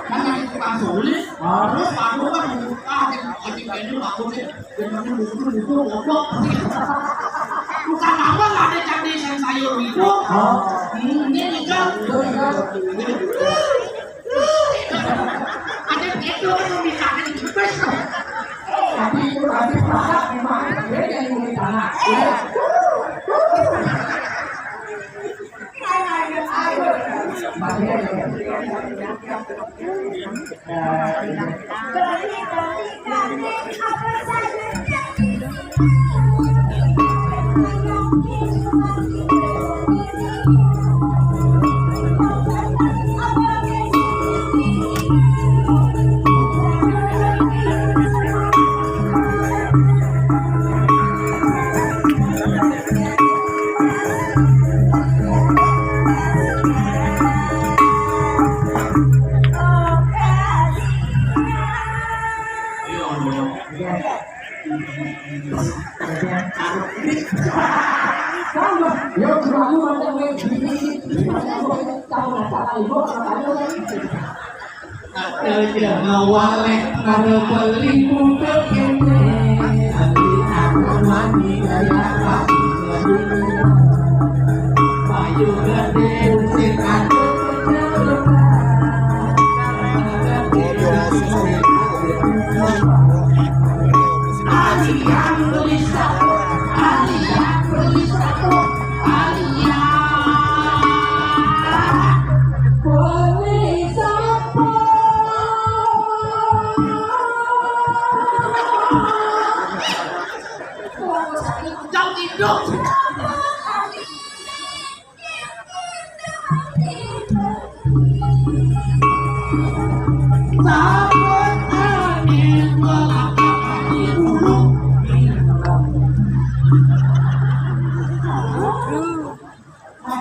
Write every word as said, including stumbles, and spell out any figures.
Karena itu Pak Suli, harus Pak Gubernur, ah, jadi, jadi Pak Gubernur, jadi Pak Gubernur itu goblok. Bukan apa, nggak ada cabai dan sayur itu. Hmm, ini kan. Ada itu yang bisa dikepes. Tapi itu habis masak, gimana? Dia yang mau di tanah. Sama, yo cuma lu macam ini, tahu nggak sama ibu, kalau ada lagi. Ada aja ngawalek, ada beli muka kene. Nanti aku mati kayak apa? Payu gede, usir ada. Alian beli satu, alian beli satu, alian beli satu. Jauh hidup.